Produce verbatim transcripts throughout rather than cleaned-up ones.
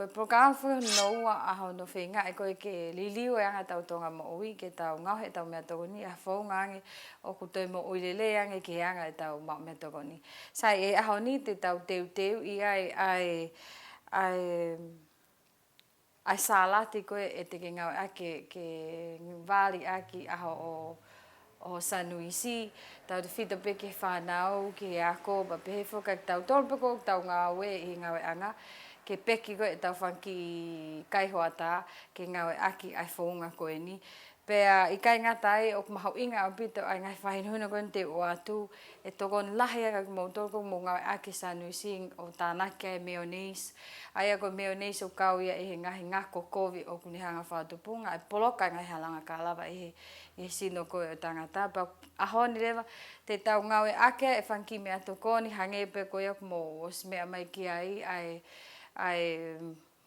Ko e polokalama foki hono ua ʻa hono feingaʻi ko ē ke liliu e anga ʻetau Tonga moʻui, ke tau ngaohi ʻetau meʻatokoni ʻi ha founga ange ʻoku toe moʻui lelei ange ki he anga ʻetau maʻu meʻatokoni. Sai, ʻi he ʻaho ni te tau teuteuʻi ai ʻa e, ʻa e, ʻa e salati ko ē ʻe te ke ngāueʻaki ke, ke vali ʻaki ʻa hoʻo, ʻo sanuisi, tautefito pē ki he fānau, ki he ako, pea pehē foki kiate kitautolu pē ʻoku tau ngāue ʻi he ngāueʻanga, ke peki ko ē ʻetau fanga kiʻi kaihoʻatā ke ngāueʻaki ʻa e founga ko eni. Pea ʻikai ngata ai, ʻoku mahuʻinga ʻaupito ʻa e ngaahi fakahinohino ko eni te u ʻoatu, ʻe tokoni lahi ange kiate kimoutolu ʻoku mou ngāueʻaki e sanuisi ʻo tānaki ai e mayonnaise. ʻA ia ko e mayonnaise ʻoku kau ia ʻi he ngaahi ngako kovi ʻoku ne hanga ʻo fakatupunga e poloka e ngaahi halanga kalava ʻi he, ʻi he sino ko ē ʻo e tangata. Pea ʻaho ni leva te tau ngāueʻaki e fanga kiʻi meʻatokoni hangē pē ko ia ʻoku mou ʻosi meʻa mai ki ai, ʻa e, ʻa e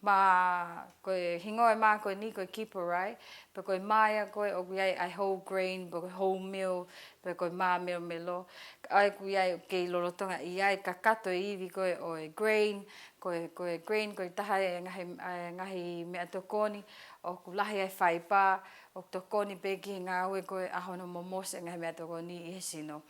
mā, ko e hingoa e mā ko eni ko e Keeper, right? Pea ko e mā ia ko ē ʻoku ʻi ai ʻa e whole grain, pea ko e wholemeal, pea ko e mā melomelo. ʻA ia ʻoku ʻi ai, kei lolotonga ʻi ai kakato e ivi ko ē ʻo e grain, ko e, ko e grain, ko e taha e ngaahi, e ngaahi meʻatokoni ʻoku lahi ai e faipa, ʻoku tokoni pē ki he ngāue ko ē ʻa hono momosi e ngaahi meʻatokoni ʻi he sino.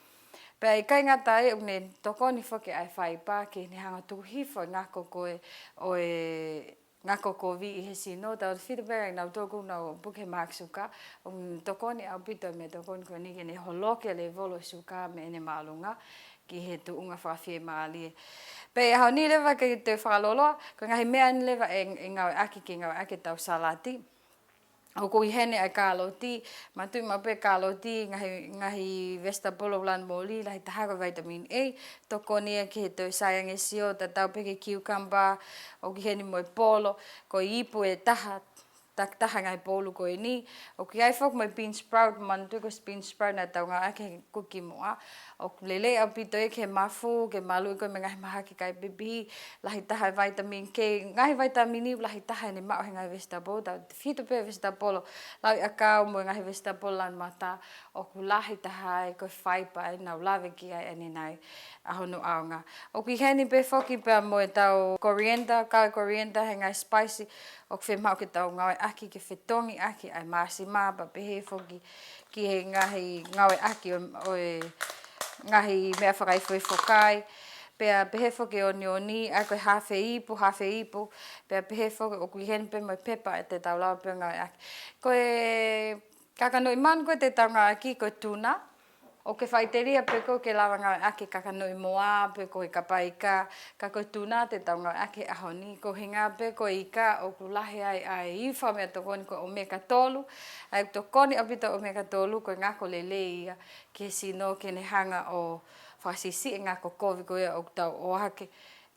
Pea ʻikai ngata ai, ʻoku ne tokoni foki ʻa e faipa ke ne hanga ʻo tuku hifo e ngako ko ē ʻo e ngako kovi ʻi he sino, tautefito pē ʻa kinautolu ʻoku nau puke he mahaki suka, ʻoku ne tokoni ʻaupito e meʻatokoni ko eni ke ne holoki e lēvolo e suka mei heʻene māʻolunga ki he tuʻunga fakafiemālie. Pea ʻi he ʻaho ni leva ke te fakaloloa, ko e ngaahi meʻa eni leva ʻe, ʻe ngāueʻaki ke ngāueʻaki ʻetau salati. ʻOku ʻi heni ʻa e kāloti, manatuʻi maʻu pē kāloti, ngaahi, ngaahi vesitapolo ʻoku lanu moli, lahi taha ko e vitamin A, tokoni ia ki he toe sai ange e sio, tatau pē ki he cucumber, ʻoku ʻi heni mo e polo, ko e ipu ʻe taha, takitaha e ngaahi poulu ko eni, ʻoku ʻi ai foki mo e bean sprout, manatuʻi ko e bean sprout naʻa tau ngāueʻaki he kuki muʻa, ʻoku lelei ʻaupito ia ki he mafu, ke maluʻi ko ē mei he ngaahi mahaki kai pipihi, lahi taha e vitamin K, ngaahi vitamin E, lahi taha ʻene maʻu he ngaahi vesitapolo, tautefito pē vesitapolo lauʻi ʻakau mo e ngaahi vesitapolo lanu mata, ʻoku lahi taha ai ko e faipa ʻe nau lave ki ai ʻanenai ʻa hono ʻaonga. ʻOku ʻi heni pē foki pea mo ʻetau coriander, kau e coriander he ngaahi spice, ʻoku fiemaʻu ke tau ngāueʻaki ke fetongi ʻaki ʻa e māsima, pea pehē foki ki he ngaahi ngāueʻaki ʻo, ʻo e ngaahi meʻa fakaifoifo kai, pea pehē foki e onioni, ʻa ia ko e hafe ipu, hafe ipu, pea pehē foki ʻoku ʻi heni pē mo e pepa ʻe te tau lava pē ʻo ngāueʻaki. Ko e kakanoʻi manu ko ē te tau ngāueʻaki ko e tuna, ʻoku ke faʻiteliha pē ko ē ke lava ngāueʻaki e kakanoʻi moa pe ko e kapaika, ka ko e tuna te tau ngāueʻaki he ʻaho ni, ko e ʻuhinga pē ko e ika ʻoku lahi ai ʻa e ivi fakameʻatokoni ko e omega tolu, ʻa ia ʻoku tokoni ʻaupito e omega tolu ko e ngako lelei ia ki he sino ke ne hanga ʻo fakasiʻisiʻi e ngako kovi ko ia ʻoku tau ʻohake,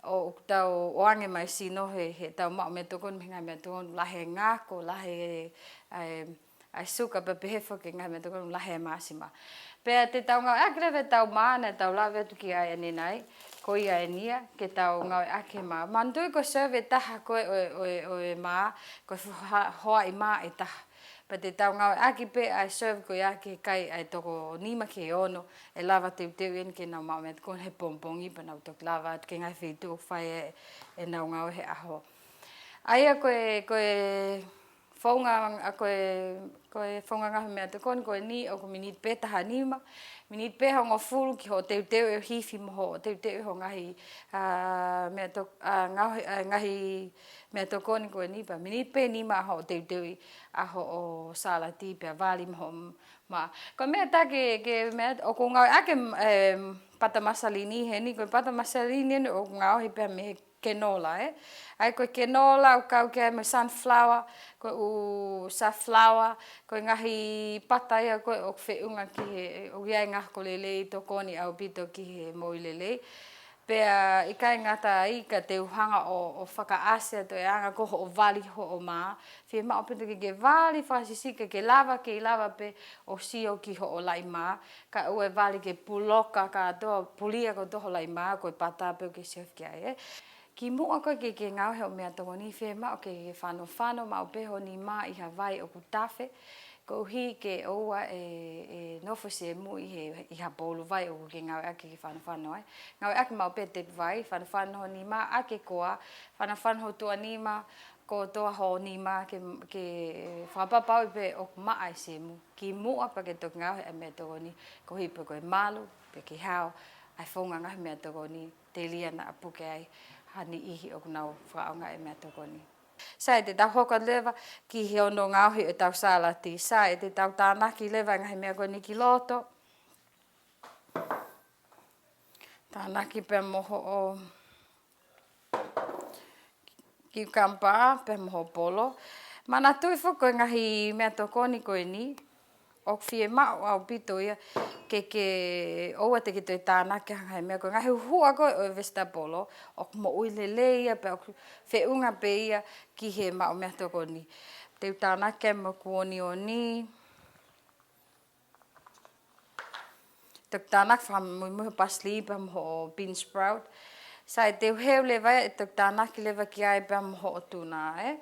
ʻoku tau ʻoange mai e sino he, heʻetau maʻu meʻatokoni mei he ngaahi meʻatokoni, lahi e ngako, lahi e, ʻa e, ʻa e suka pea pehē foki e ngaahi meʻatokoni, lahi e māsima. Pea te tau ngāueʻaki leva ʻetau mā naʻa tau lave atu ki ai ʻanenai, ko ia eni ia, ke tau ngāueʻaki e mā. Manatuʻi ko e serve ʻe taha ko ē ʻo e, ʻo e, ʻo e mā, ko e hoa-, hoaʻi mā ʻe taha. Pea te tau ngāueʻaki pē ʻa e serve ko ia ki he kai ʻe toko nima ki he ono, ʻe lava teuteuʻi eni ke nau maʻu meʻatokoni he pongipongi, pea nau toki lava atu ki he ngaahi feituʻu ʻoku fai ai ʻenau ngāue he ʻaho. ʻA ia ko e, ko e founga, ʻa ko e, ko e founga ngaahi meʻatokoni ko eni ʻoku miniti pē taha nima, miniti pē hongofulu ki hoʻo teuteuʻi e hifi mo hoʻo teuteuʻi hoʻo ngaahi, ʻa, meʻato-, ʻa, ngaahi, ʻa, ngaahi meʻatokoni ko eni pea miniti pē nima hoʻo teuteuʻi ʻa hoʻo salati pea vali mo hoʻo mā. Ko e meʻa taki ke meʻa, ʻoku ngāueʻaki e, pata masalini heni, ko e pata masalini eni ʻoku ngaohi pē mei he kenola, ē. ʻA ia ko e kenola ʻoku kau ki ai mo e sunflower, ko e ʻū safflower, ko e ngaahi pata ia ko ē ʻoku feʻunga ki he, ʻoku ʻi ai e ngako lelei, tokoni ʻaupito ki he moʻui lelei. Pea ʻikai ngata ai ka te u hanga ʻo, ʻo fakaʻasi atu e anga ko hoʻo vali hoʻo mā. Fiemaʻu pē ke ke vali fakasiʻisiʻi ke ke lava, ke lava pē ʻo sio ki hoʻo laʻi mā. Kae ʻoua ʻe vali ke puloka kātoa, pulia kotoa ho laʻi mā, ko e pata pē ʻoku ke sio ki ai, ē. Kimuʻa ko ē ke ke ngaohi hoʻo meʻatokoni, fiemaʻu ke ke fanofano maʻu pē ho nima ʻi ha vai ʻoku tafe. Koeʻuhi ke ʻoua ʻe, ʻe nofo sēmu ʻi he, ʻi ha poulu vai ʻoku ke ngāueʻaki ke fanofano ai. Ngāueʻaki maʻu pē tepu vai, fanofano ho nima ʻaki e koa, fanofano ho tuʻa nima, kotoa ho nima ke, ke fakapapauʻi pē ʻoku maʻa e sēmu. Kimuʻa pea ke toki ngaohi e meʻatokoni, koeʻuhi pē ko e malu, pe ke hao, ʻa e founga ngaohi meʻatokoni, telia naʻa puke ai ha niʻihi ʻoku nau fakaʻaongaʻi e meʻatokoni. Sai, te tau hoko leva ki he ono ngaohi ʻetau salati. Sai, te tau tānaki leva e ngaahi meʻa ko eni ki loto. Tānaki pea mo hoʻo kiukamba, pea mo hoʻo polo. Manatuʻi foki ko e ngaahi meʻatokoni ko eni, ʻoku fiemaʻu ʻaupito ia ke, ke ʻoua te ke toe tānaki ha ngaahi meʻa ko e ngaahi huhuʻa ko ē ʻo e vesitapolo, ʻoku moʻui lelei ia pea ʻoku feʻunga pē ia ki he maʻu meʻatokoni. Te u tānaki mo e onioni. Te u tānaki fakamuimui hoʻo parsley pea mo hoʻo bean sprout. Sai, te u heu leva ia, te u tānaki leva ki ai pea mo hoʻo tuna, ē?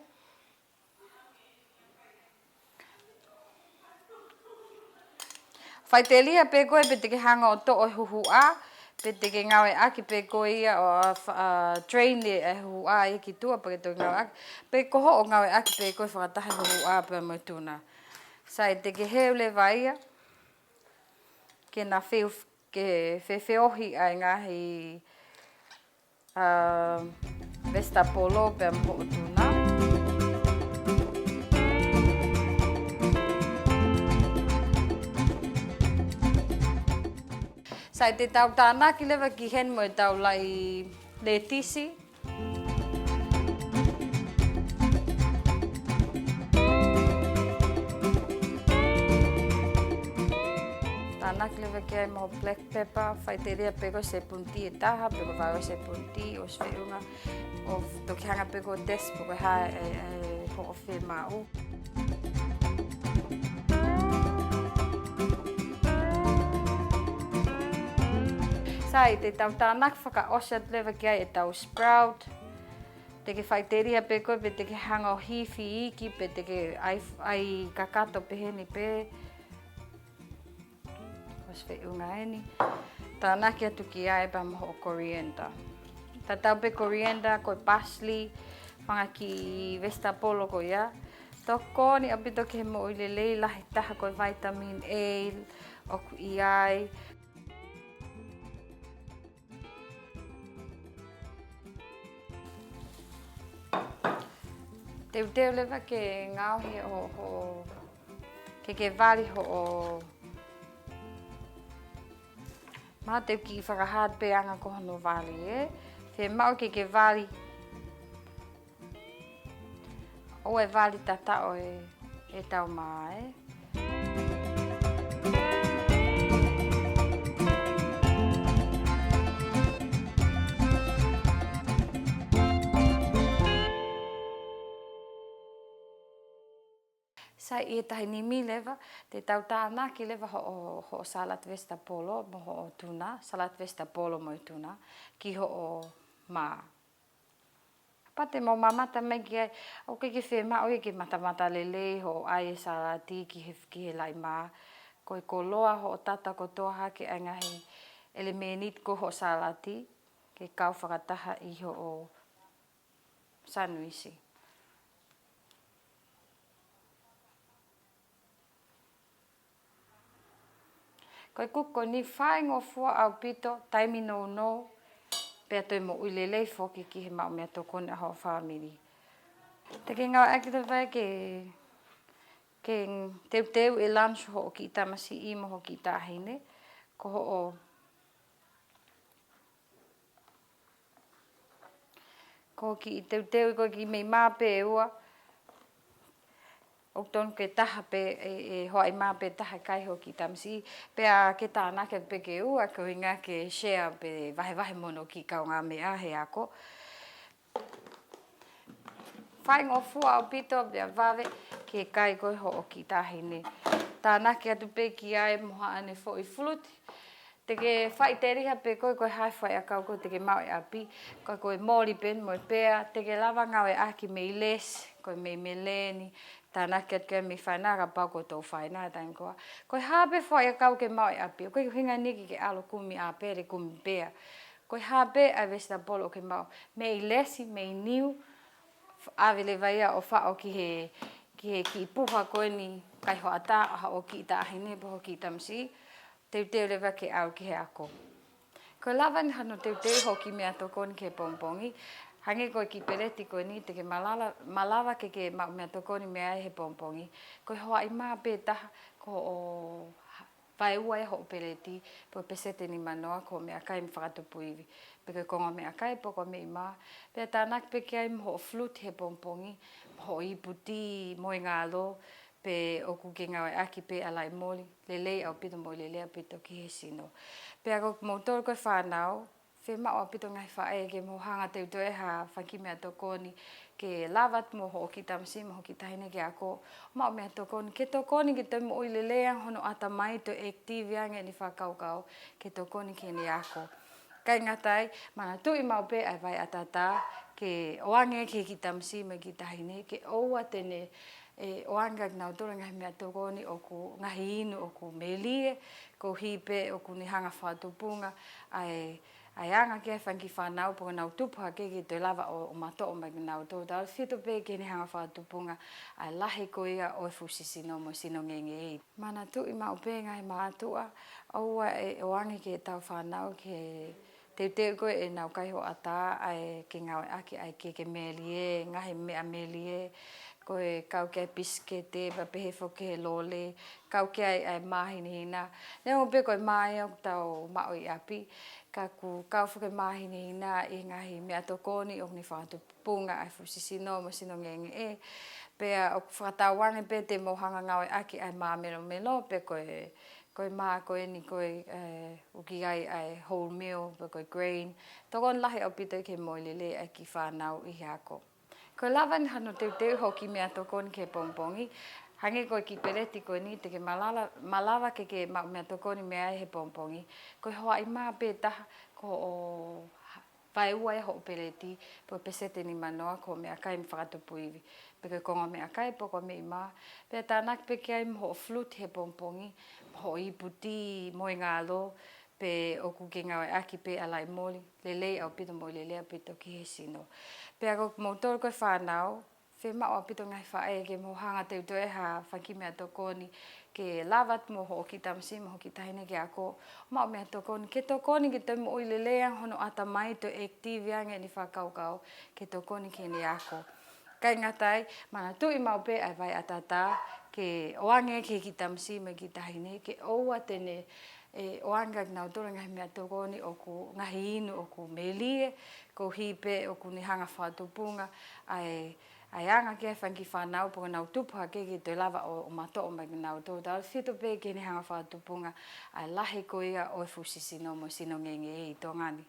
Faʻiteliha pē koe pe te ke hanga ʻo toʻo e huhuʻa, pe te ke ngāueʻaki pē koe ia ʻo, ʻa, fa-, ʻa, drain e, e huhuʻa ia ki tuʻa pea ke toki ngāueʻaki, pe ko hoʻo ngāueʻaki pē koe fakataha e huhuʻa pea mo e tuna. Sai, te ke heu leva ia, ke na feu-, ke fefeohi ʻa e ngaahi ʻa, vesitapolo pea mo hoʻo tuna. Sai, te tau tānaki leva ki heni mo ʻetau laʻi letisi. Tānaki leva ki ai mo e black pepper, faʻiteliha pē ko e sepuni tī ʻe taha, pe ko e valu e sepuni tī, ʻosi feʻunga, ʻo toki hanga pē ko e taste pe ko e hā e, e, hoʻo fiemaʻu. Sai, te tau tānaki fakaʻosi atu leva ki ai ʻetau sprout. Te ke faʻiteliha pē koe, pe te ke hanga ʻo hifi iiki, pe te ke ʻai, ʻai kakato pehē ni pē. ʻOsi feʻunga eni. Tānaki atu ki ai pea mo hoʻo coriander. Tatau pē coriander, ko e parsley, fanga kiʻi vesitapolo ko ia. Tokoni ʻaupito ki he moʻui lelei, lahi taha ko e vitamin A ʻoku ʻi ai. Teuteu leva ke ngaohi ho, ho, ke ke vali hoʻo, ma te u kiʻi fakahā pē ʻa e anga ko hono vali, ē. Fiemaʻu ke ke vali ʻo e vali tataʻo e, ʻetau mā, ē. Sai, ʻi he tahi nimi leva, te tau tānaki leva hoʻo, hoʻo salad vesitapolo mo hoʻo tuna, salad vesitapolo mo e tuna, ki hoʻo mā. Pea te mou mamata mai ki ai, ʻoku ʻikai ke fiemaʻu ia ke matamata lelei hoʻo ʻai e salati ki he, ki he laʻi mā. Ko e koloa hoʻo tata kotoa hake ʻa e ngaahi ʻelemēniti ko hoʻo salati, ke kau fakataha ʻi hoʻo sanuisi. Ko e kuki ko eni faingofua ʻaupito, taimi nounou, pea toe moʻui lelei foki ki he maʻu meʻatokoni ʻa hoʻo fāmili. Te ke ngāueʻaki leva ia ke, ke teuteu e lunch hoʻo kiʻi tamasiʻi mo hoʻo kiʻi taʻahine, ko hoʻo Ko e kiʻi teuteu, ko e kiʻi meʻi mā pē ʻe ua. ʻOku tonu ke taha pē, ʻe, ʻe hoʻi mā pē taha kai hoʻo kiʻi tamasiʻi. Pea ke tānaki pē ke ua, ko e ʻuhinga ke share pē vahevahe mo hono kiʻi kaungāmeʻa he ako. Faingofua ʻaupito pea vave ke kai ko ē hoʻo kiʻi taʻahine. Tānaki atu pē ki ai mo haʻane foʻi fuluti. Te ke faʻiteliha pē koe, ko e hā e faiʻakau ko ē te ke maʻu ʻi ʻapi, ka ko e moli pē eni mo e pea, te ke lava ngāueʻaki mei lesi, ko e mei meleni, tānaki atu ki ai mei faina kapau ko e tau faina taimi ko ē. Ko e hā pē faiʻakau ke maʻu ʻi ʻapi, ko e ʻuhinga eni ke ke ʻalu kumi ʻāpele, kumi pea. Ko e hā pē ʻa e vesitapolo ʻoku ke maʻu, mei lesi, mei niu, ʻave leva ia ʻo faʻo ki he, ki he kiʻi puha ko eni kai hoʻatā, ʻa hoʻo kiʻi taʻahine pe hoʻo kiʻi tamasiʻi, teuteu leva ke ʻalu ki he ako. Ko e lava eni hano teuteu hoʻo kiʻi meʻatokoni ki he pongipongi, hangē ko e kiʻi peleti ko eni te ke malava, malava ke ke maʻu meʻatokoni mei ai he pongipongi. Ko e hoʻaʻi mā pē taha, ko hoʻo vaeua ia hoʻo peleti, pe ko e peseti ʻe nimanoa ko e meʻakai mo e fakatupu ivi. Pe ko e konga meʻakai, pe ko e meʻi mā. Pea tānaki pē ki ai mo hoʻo fuluti he pongipongi, mo hoʻo ipu tī, moe ngalo, pe ʻoku ke ngāueʻaki pē ʻa e laʻi moli, lelei ʻaupito mo lelei ʻaupito ki he sino. Pea ko kimoutolu ko e fānau, fiemaʻu ʻaupito ngaahi faʻē ke mou hanga ʻo teuteu ha fanga kiʻi meʻatokoni, ke lava atu mo hoʻo kiʻi tamasiʻi mo hoʻo kiʻi taʻahine ki he ako, maʻu meʻatokoni, ke tokoni ke toe moʻui lelei ange hono ʻatamai, toe active ange ʻene fakakaukau, ke tokoni ki heʻene ako. ʻIkai ngata ai, manatuʻi maʻu pē ʻa e vaiʻatatā, ke ʻoange ki he kiʻi tamasiʻi mo e kiʻi taʻahine, ke ʻoua te ne, ʻe, ʻoange kia kinautolu e ngaahi meʻatokoni ʻoku, ngaahi inu ʻoku melie, koeʻuhi pē ʻoku ne hanga ʻo fakatupunga ʻa e, ʻa e anga ki ai e fanga kiʻi fānau pe ko ʻenau tupu hake ke toe lava ʻo, ʻo matoʻo mai kinautolu. Tautefito pē ki heʻene hanga ʻo fakatupunga ʻa e lahi ko ia ʻo e fuʻu sisino mo e sino ngeʻengeʻi. Manatuʻi maʻu pē ngaahi mātuʻa, ʻoua ʻe ʻoange ki heʻetau fānau ke teuteu ko ē ʻenau kai hoʻatā ʻa e ke ngāueʻaki ʻa e keke melie, ngaahi meʻa melie, ko e kau ki ai e pisikete, pea pehē foki ki he lole, kau ki ai ʻa e mā hinehina. Neongo pē ko e mā ia ʻoku tau maʻu ʻi ʻapi, ka ʻoku kau foki e mā hinehina ʻi he ngaahi meʻatokoni ʻoku ne fakatupunga ʻa e fuʻu sisino mo e sino ngeʻengeʻi. Pea ʻoku fakatauange pē te mou hanga ʻo ngāueʻaki ʻa e mā melomelo, pe ko e, ko e mā ko eni ko e, ē, ʻoku ʻi ai ʻa e wholemeal, pe ko e grain. Tokoni lahi ʻaupito ia ki he moʻui lelei ʻa e kiʻi fānau ʻi he ako. Ko e lava eni hano teuteu hoʻo kiʻi meʻatokoni ki he pongipongi, hangē ko e kiʻi peleti ko eni te ke malava, malava ke ke maʻu meʻatokoni mei ai he pongipongi. Ko e hoʻaʻi mā pē taha, ko hoʻo vaeua ia hoʻo peleti, pe ko e peseti ʻe nimanoa ko e meʻakai mo e fakatupu ivi. Pe ko e konga meʻakai, pe ko e meʻi mā. Pea tānaki pē ki ai mo hoʻo fuluti he pongipongi, mo hoʻo ipu tī, moe ngalo, pe ʻoku ke ngāueʻaki pē ʻa e laʻi moli, lelei ʻaupito mo lelei ʻaupito ki he sino. Pea ko kimoutolu ko e fānau, fiemaʻu ʻaupito ngaahi faʻē ke mou hanga ʻo teuteu ha fanga kiʻi meʻatokoni, ke lava atu mo hoʻo kiʻi tamasiʻi mo hoʻo kiʻi taʻahine ki he ako, maʻu meʻatokoni, ke tokoni ke toe moʻui lelei ange hono ʻatamai, toe active ange ʻene fakakaukau, ke tokoni ki heʻene ako. ʻIkai ngata ai, manatuʻi maʻu pē ʻa e vaiʻatatā, ke ʻoange ki he kiʻi tamasiʻi mo e kiʻi taʻahine, ke ʻoua te ne, ʻe, ʻoange kia kinautolu e ngaahi meʻatokoni ʻoku, ngaahi inu ʻoku melie, koeʻuhi pē ʻoku ne hanga ʻo fakatupunga ʻa e, ʻa e anga ki ai e fanga kiʻi fānau pe ko ʻenau tupu hake ke toe lava ʻo, ʻo matoʻo mai kinautolu. Tautefito pē ki heʻene hanga ʻo fakatupunga ʻa e lahi ko ia ʻo e fuʻu sisino mo e sino ngeʻengeʻi ʻi Tonga ni.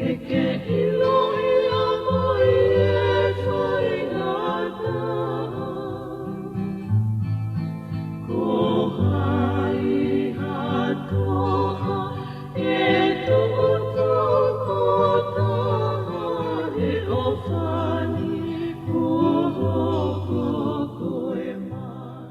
Ke ke ʻilo ʻi he faingataʻa, ko hai ha toʻa ʻe toʻo tokotaha he ʻofa ni, ko hoʻo ko e mana.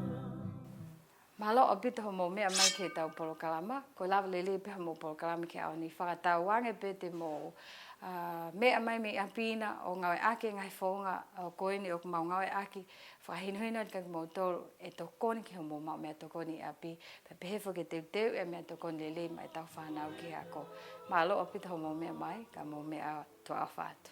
Mālō ʻaupito hoʻomou meʻa mai ki heʻetau polokalama, ko e lava lelei pē hoʻomou polokalama ki he ʻaho ni. Fakatauange pē te mou, ā, meʻa mai mei ʻapi na ʻo ngāueʻaki e ngaahi founga ʻo ko eni ʻoku mau ngāueʻaki, fakahinohino atu kia kimoutolu ʻe tokoni ki hoʻomou maʻu meʻatokoni ʻi ʻapi, pea pehē foki ke teuteu e meʻatokoni lelei maʻa ʻetau fānau ki he ako. Mālō ʻaupito hoʻomou meʻa mai, ka mou meʻa ā, tuʻa ʻofa atu.